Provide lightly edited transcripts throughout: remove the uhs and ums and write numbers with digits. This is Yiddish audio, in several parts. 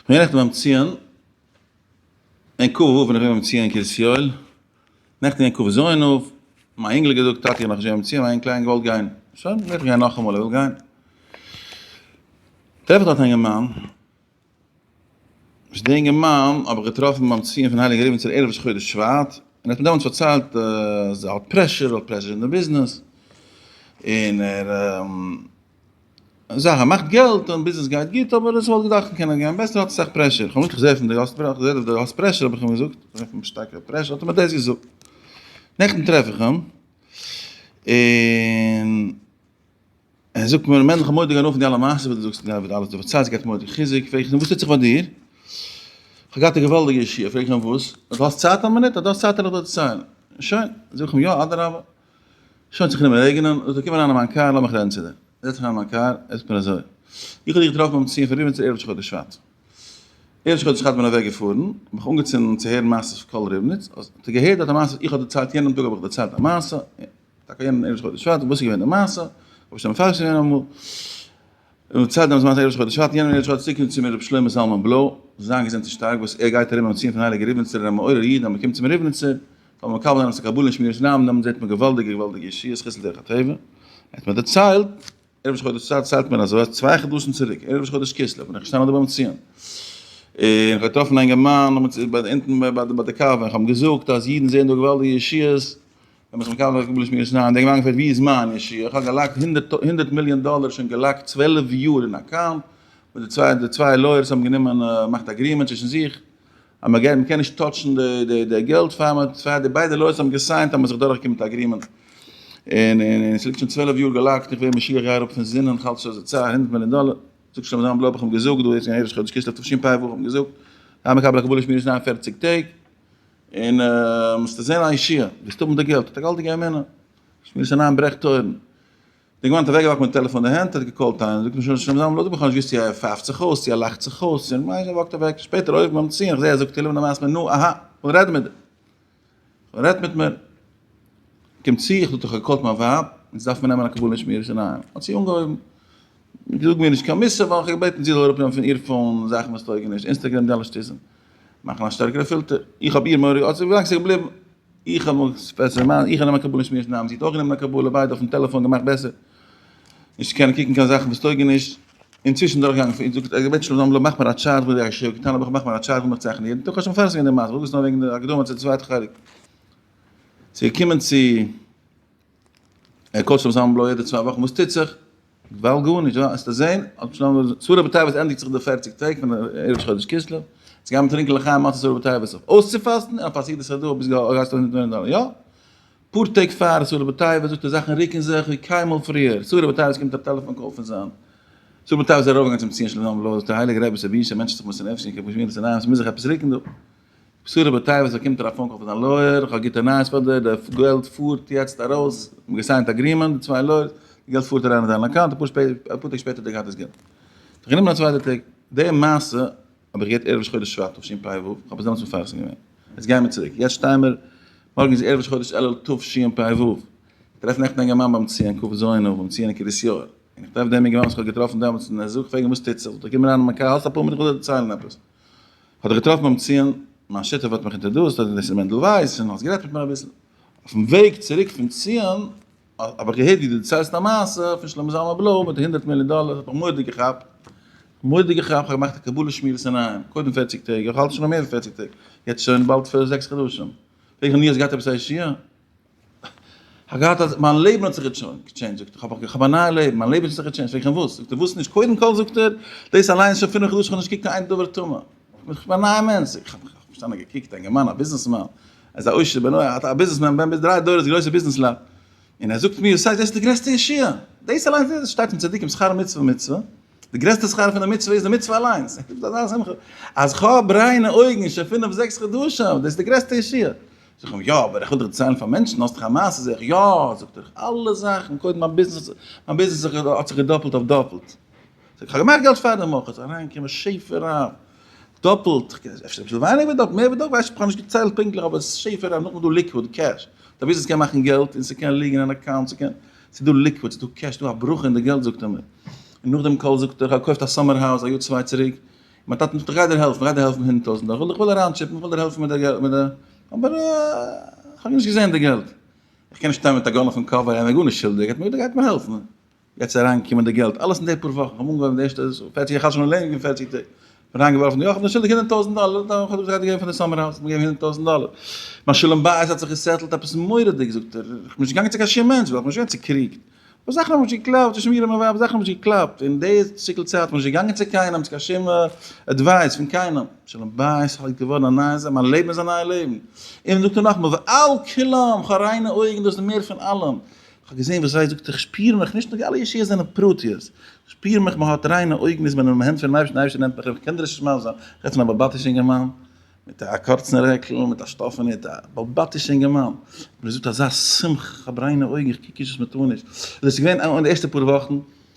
כ'בין נעכטן ביים ציון אין ק ו בין איך געווען ביים ציון אין קרית יואל, נעכטן געווען כ ז אב, מיין אינגל האט געזאגט טאטי איך נאך נישט געווען ביים ציון, מיין קליין געוואלט גיין, שוין וועל איך גיין נאכאמאל ער וויל גיין, טרעף איך דארט א אינגערמאן, וואס די אינגערמאן האב איך געטראפן ביים ציון פון הייליגן ריבניצער ערב ראש חודש שבט, און ער האט מיר דעמאלטס פארציילט אז ער האט pressure, ער האט pressure אין די ביזנעס, און ער. זאך ער מאכט געלט און ביזנעס גייט גוט אבער עס וואלט געדארפט קענען גיין בעסער האט אסאך pressure איך האב נישט געזעהן פון די האסט איך זעה האסט pressure האב איך אים געזאגט איך זעה פון שטארקע pressure האט ער מיר דאס געזאגט נעכטן טרעף איך אים און ער זאגט מיר מענדל כ'האב מורא'דיג הנאה פון די אלע מעשיות וואס דו זאגסט און אלעס דו פארציילסט געבט מורא'דיג חיזוק פרעג איך אים וואס טוט זיך ביי דיר כ'האב געהאט א געוואלדיגע ישועה פרעג איך אים וואס דו האסט צייט א מינוט אז דו האסט צייט וועל איך דיר דערציילן שוין זאג איך אים יא אדרבה שוין האט זיך גענומען רעגענען, זאגט ער קום אריין אין מיין קאר לאמיך רעדן צו דיר, זעצט זיך אריין אין מיין קאר, ער זאגט מיר אזוי, איך האב דיך געטראפן ביים ציון פון ריבניץ ערב ראש חודש שבט, ערב ראש חודש שבט בין אוועק געפארן, האב איך אנגעצינדן צו הערן מעשות פון קול ריבניץ, האט ער געהערט דארט א מעשה, איך האב דערציילט יענעם טאג האב איך דערציילט א מעשה, טאקע יענעם ערב ראש חודש שבט, וואס איז געווען די מעשה, האב איך שוין מפרש געווען אמאל, און דערציילט דעם מעשה ערב ראש חודש שבט, יענעם ערב ראש חודש צוריק צו מיר רבי שלמה זלמן בלוי, זיין געזונט איז שטארק, וואס ער גייט ארום ביים ציון פון הייליגער ריבניצער און א מעורר איד אז מען קומט צום ריבניצער, זאל מען מקבל זיין עפעס א קבלה אין שמירת עיניים, דעמאלט זעט מען געוואלדיגע געוואלדיגע ישועות, חסד דרך הטבע. ער האט מיר דערציילט, ערב ראש חודש דערציילט מיר אזוי, אז צוויי חדשים צוריק, ערב ראש חודש כסלו, בין איך געשטאנען דא ביים ציון, און איך האב געטראפן א אינגערמאן אונטן ביי די קאווע, איך האב אים געזאגט אז אידן זעען דא געוואלדיגע ישועות, ווען מ'איז מקבל א קבלה אין שמירת עיניים, דער אינגערמאן געפרעגט ווי איז מיין ישועה, איך האב גע lock ט הונדערט מיליאן דאלער שוין גע lock ט 12 יאר אין account, וואס די צוויי lawyers האבן גענומען געמאכט agreement צווישן זיך, אז מען גייט מען קען נישט touch ן די די די געלט פאר מען פאר די ביידע lawyers האבן גע sign ט אז מען זיך דורך געקומען מיט agreement און און עס ליגט שוין 12 יאר גע lock ט איך ווער משוגע איך גיי אראפ פון זינען איך האלט שוין אזוי צער הונדערט מיליאן דאלער זאגט שלמה זלמן בלוי האב איך אים געזאגט דא איז אין ראש חודש כסלו תשפ ו האב איך אים געזאגט זיי מקבל א קבלה שמירת 49 טעג און מוזטו זען א ישועה וועסט האבן די געלט האט א געוואלדיגע אמונה שמירת עיניים ברעכט טויערן. די אינגערמאן האט אוועקגעוואקט מיטן טעלעפאן אין די הענט, ער האט גע call ט איינעם, זאגט אים שוין שלמה זלמן לוי, איך האב נישט געוואוסט צו ער פייפט זיך אויס, צו ער לאכט זיך אויס, צו ער walk ט אוועק, שפעטער אויבן ביים ציון, איך זע ער זאגט תהילים און ער ווייזט מיר, נו, אהא, כ'וויל רעדן מיט דיר. רעדט מיט מיר. קומט צו, איך זאג איך האב גע call ט מיין ווייב, אונז דארף מיר נעמען א קבלה אין שמירת עיניים. האט זי אנגעהויבן, זאג מיר נישט קיין מוסר, ווייל איך האב געבעטן זי זאל אראפנעמען פון איר phone זאכן וואס טויגן נישט, Instagram די אלע שטותים, מאכן א שטערקערע פילטער. איך האב איר מורא, האט זי ווילאנג ס'איז געבליבן. איך האב בעסער מיין, איך האב גענומען א קבלה שמירת עיניים, זי האט אויך גענומען א קבלה, ביידע אויפן טעלעפאן געמאכט בעסער, נישט צו קענען קוקן קיין זאכן וואס טויגן נישט, אינצווישן דורכגעגאנגען פון איר, זאגט ער געבעטן שלום זלמן מאך מיר א chart וואס די ישיבה קטנה האב איך מאך מיר א chart וואו מיך צייכענען יעדן טאג, כ'האב שוין מפרסם געווען די מעשה, כ'זאג עס נאר וועגן די הקדמה צו די צווייטע חלק, ס'איז געקומען צו. ער call ט שלמה זלמן בלוי יעדע צוויי וואכן וואס טוט זיך? ווייל גארנישט, וועסטו זען, עשרה בטבת ענדיגט זיך די פערציג טעג פון ערב ראש חודש כסלו, צו גיין טרינקען לחיים מצות עשרה בטבת אויף אויסצופאסטן און אויף א סעודת הודאה ביז גייסט אויף נדבן דאלער, יא? פאר טעג פאר עשרה בטבת זאגט ער זאכן רוקן זיך ווי קיינמאל פריער, עשרה בטבת קומט א טעלעפאן call פון זיין עשרה בטבת איז ער ארויפגעגאנגען צום ציון שלמה זלמן בלוי זאגט ער הייליגער רבי ס'איז ביז א מענטש האט זיך מוסר נפש געווען כפי שמירת עיניים ס'מוז זיך עפעס רוקן דא. עשרה בטבת באקומט ער א phone call פון זיין lawyer, איך האב גוטע נייעס פאר דיר, די געלט פארט יעצט ארויס, מ'האט גע sign ט agreement, די צוויי lawyers, די געלט פארט אריין אין דיין account, אפאר טעג שפעטער האט ער געהאט דאס געלט. זיך גענומען א צווייטע טאג, די מעשה האב איך געהערט ערב ראש חודש שבט תשפ ו, איך האב עס דעמאלטס מפרסם געווען, יעצט גייען מיר צוריק, יעצט שטייען מיר, מארגן איז ערב ראש חודש אלול תשפ ו, איך טרעף נעכטן א אינגערמאן ביים ציון כ ז אב, ביים ציון אין קרית יואל, און איך טרעף דעם אינגערמאן וואס איך האב געטראפן דעמאלטס, און ער זאגט, פרעג אים וואס טוט זיך, זאגט ער קום אריין אין מיין קאר, האסט אפאר מינוט איך וויל דיר דערציילן עפעס. האט ער געטראפן ביים ציון, מיין שותף האט מיך introduced אז דאס איז מענדל ווייס, און האסט גערעדט מיט מיר אביסל. אויפן וועג צוריק פון ציון, האב איך געהערט ווי דו דערציילסט א מעשה פון שלמה זלמן בלוי מיט די הונדערט מיליאן דאלער, האט מיך מורא'דיג געכאפט, מורא'דיג געכאפט, כ'האב געמאכט א קבלה שמירת עיניים, קודם פערציג טעג, איך האלט שוין ביי מער ווי פערציג טעג, יעצט שוין באלד פאר זעקס חדשים. פרעג איך אים, נו האסט געהאט עפעס א ישועה? כ'האב געהאט אז מיין לעבן האט זיך גע change ט, זאגט ער, כ'האב כ'האב א נייע לעבן, מיין לעבן האט זיך גע change ט, פרעג איך אים וואס? זאגט ער, וואס נישט, קודם כל זאגט ער, דאס אליין איז שוין פינף חדשים כ'האב נישט געקוקט קיין איין דבר טמא, איך בין א נייע מענטש, איך האב פארשטאנען געקוקט, א אינגערמאן א ביזנעסמאן, ער איז א עושר בן א ביזנעסמאן בן ביז דריי דורות גרויסע ביזנעסלייט, און ער זאגט מיר, ס'הייסט דאס איז די גרעסטע ישועה, דאס אליינס דאס שטייט אין צדיקים שכר מצוה מצוה, די גרעסטע שכר פון די מצוה איז די מצוה אליינס, אזא שמחה, אז כ'האב ריינע אויגן שוין פינף זעקס חדשים, דאס איז די גרעסטע ישועה. זאג איך אים, יא, אבער איך וויל דיר דערציילן פאר מענטשן, האסט דאך א מעשה, זאג איך, יא, זאגט ער, אלע זאכן, קודם מיין ביזנעס, מיין ביזנעס האט זיך געדאפלט אויף דאפלט, זאג איך, כ'האב געמאכט געלט פאר דעם אויך, איז אריינגעקומען שפע רב, דאפלט, אפשר אביסל ווייניגער ווי דאפלט, מער ווי דאפלט, ווייס איך, כ'האב נישט געציילט פונקטליך, אבער שפע רב, נאכדעם איז דא liquid cash, די ביזנעס קען מאכן געלט און ס'קען ליגן אין אן account, ס'קען, ס'איז דא liquid, ס'איז דא cash, ס'איז דא א ברכה אין די געלט, זאגט ער מיר, און נאכדעם call זאגט ער, כ'האב געקויפט א summer house א יאר צוויי צוריק. מיין טאטע זאגט איך גיי דיר העלפן, איך גיי דיר העלפן 100,000 דאלער, איך וויל אריינטשיפן, איך וויל דיר העלפן מיט די געלט, מיט די, אבער איך האב נישט געזען די געלט. איך קען נישט שטיין מיט א gun אויפן קאפ ווייל ער איז מיר גארנישט שולדיג, ער האט מיר געזאגט ער גייט מיר העלפן. יעצט איז אריינגעקומען די געלט, אלעס אין די פאר וואכן, איך האב אנגעהויבן די ערשטע פערציג, איך האלט שוין לענגער פון פערציג טעג, כ'בין אריינגעווארפן, יא איך בין שולדיג 100,000 דאלער, איך האב געזאגט געגעבן פאר די summer house, געגעבן 100,000 דאלער. מיין שלום בית האט זיך געסעטלט עפעס מורא'דיג, זאגט ער, איך בין נישט געגאנגען צו קיין שום מענטש, ווייל איך בין נישט געווען צוקריגט. אבער זאכן האבן נישט געקלאפט צווישן מיר און מיין ווייב, זאכן האבן נישט געקלאפט, אין די שטיקל צייט בין איך נישט געגאנגען צו קיינעם, צו קיין שום advice פון קיינעם, שלום בית איז געווארן א נייע זאך, מיין לעבן איז א נייע לעבן. און זאגט ער נאכאמאל, ועל כולם, איך האב ריינע אויגן, דאס איז מער פון אלעם. איך האב געזען וואס זיי זאגט, איך שפיר מיך נישט נאר די אלע ישועות זענען פרטיות, איך שפיר מיך מען האט ריינע אויגן איז מען אין הענט פונעם אייבערשטן, דער אייבערשטער נעמט מיך, איך קען דיר נישט מסביר זיין, איך רעד פון א בעל בתיש אינגערמאן, מיט א קורצן רעקל, מיט א שטאפן הוט, א בעל בתיש אינגערמאן, און ער זאגט אזא שמחה, איך האב ריינע אויגן, איך קוק נישט וואס מען טאר נישט, דאס איז געווען אין די ערשטע פאר וואכן,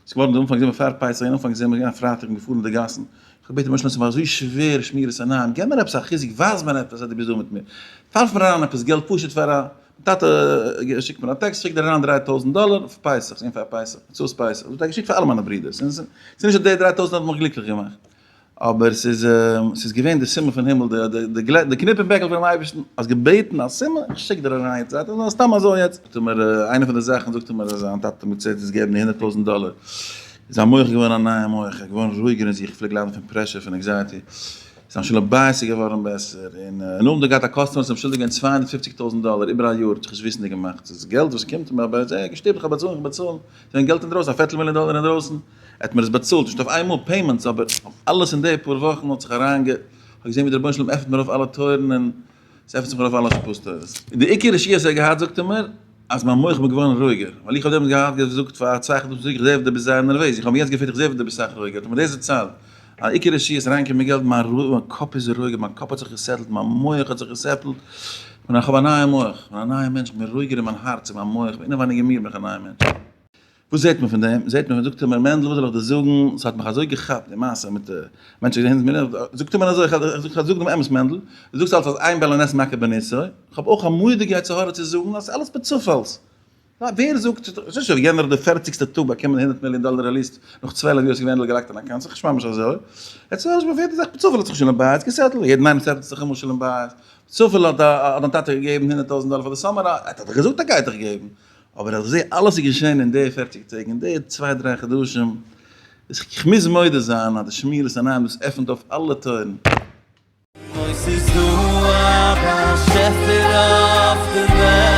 ס'איז געווארן די אנפאנג זומער פאר פסח, אין אנפאנג זומער, געווען א פרייטאג, איך בין געפארן אין די גאסן, איך האב געבעטן רבונו של עולם ס'איז מיר אזוי שווער שמירת עיניים, געב מיר עפעס א חיזוק, ווייז מיר עפעס אז דו ביסט דא מיט מיר, ווארף מיר אריין עפעס געלט פשוט פאר א, טאטע שיקט מיר א טעקסט, שיק דיר אריין 3000 דאלער אויף פסח, ס'איז געווען פאר פסח, הוצאות פסח, דאס האט ער געשיקט פאר אלע מיינע ברידערס, און ס'איז נישט אז די 3000 האט מיך גליקליך געמאכט, אבער ס'איז ס'איז געווען די סימן פון הימל, די די קניפ אין בעקל פונעם אייבערשטן, האסט געבעטן א סימן, איך שיק דיר אריין יעצט, זייט סתם אזוי יעצט. זאגט ער מיר, איינע פון די זאכן זאגט ער מיר אז זיין טאטע האט אים געצערט צו געבן די 100,000 דאלער, איז זיין מח געווארן א נייע מח, ער איז געווארן רואיגער אין זיך, ער פלעגט ליידן פון pressure, פון anxiety, זיין שלום בית איז געווארן בעסער, און נאכדעם האט געהאט א customer וואס איז אים שולדיג געווען 250,000 דאלער איבער א יאר, האט זיך נישט וויסנדיג געמאכט, ס'איז געלט וואס קומט אים, אבער ער האט געשטיפט, איך וועל באצאלן, איך וועל באצאלן, ס'איז געווען געלט אינדרויסן, א פערטל מיליאן דאלער אינדרויסן, ער האט מיר עס באצאלט, נישט אויף איינמאל payments, אבער אלעס אין די פאר וואכן האט זיך אריינגע, כ'האב געזען ווי דער רבונו של עולם עפנט מיר אויף אלע טויערן און עס עפנט זיך מיר אויף אלע שפאס תורות. די עיקר ישועה וואס ער האט געהאט זאגט ער מיר, אז מיין מח איז געווארן רואיגער, ווייל איך האב דעמאלטס געהאט געזאגט פאר צוויי חדשים צוריק איך זע ווי דו ביסט זייער נערוועז, איך האב אים יעצט געפרעגט איך זע ווי דו ביסט סאך רואיגער, האט ער מיר דאס דערציילט, אז עיקר ישועה איז אריינגעקומען געלט, מיין מיין קאפ איז רואיגער, מיין קאפ האט זיך געסעטלט, מיין מח האט זיך געסעטלט, כ'בין איך האב א נייע מח, כ'בין א נייע מענטש, כ'בין רואיגער אין מיין הארץ, אין מיין מח, אינעווייניג אין מיר בין איך א נייע מענטש. וואס זעט מען פון דעם? זעט מען, זאגט ער מיר, מענדל, וואס זאל איך דיר זאגן, ס'האט מיך אזוי געכאפט די מעשה מיט די מענטש האט געהענט מיר, זאגט ער מיר אזוי, איך זאג דעם אמת מענדל, דו זאגסט אלץ אז אין בעל הנס מכה בניסו, איך האב אויך א מורא'דיגע יצר הרע צו זאגן אז ס'איז אלעס בצופאלס. ווער זאגט, ס'איז נישט אזוי ווי יענער האט די פערציגסטע טאג באקומען הונדערט מיליאן דאלער released נאך 12 יאר איז געווען געלייגט אין account, ס'איז נישט ממש אזוי. יעצט ווערט די זאך בצופאל האט זיך שלום בית געסעטלט, יעדן איינעם סעטלט זיך אמאל שלום בית, בצופאל האט דיין טאטע געגעבן 100,000 דאלער פאר די summer, ער האט דאך געזאגט ער גייט דיך געבן. אבער איך זע אלעס איז געשען אין די פערציג טעג, אין די צוויי דריי חדשים, איז איך מוז מודה זיין אז די שמירת עיניים דאס עפנט אויף אלע טויערן. אוי ס'איז דא א באשעפער אויף די וועלט.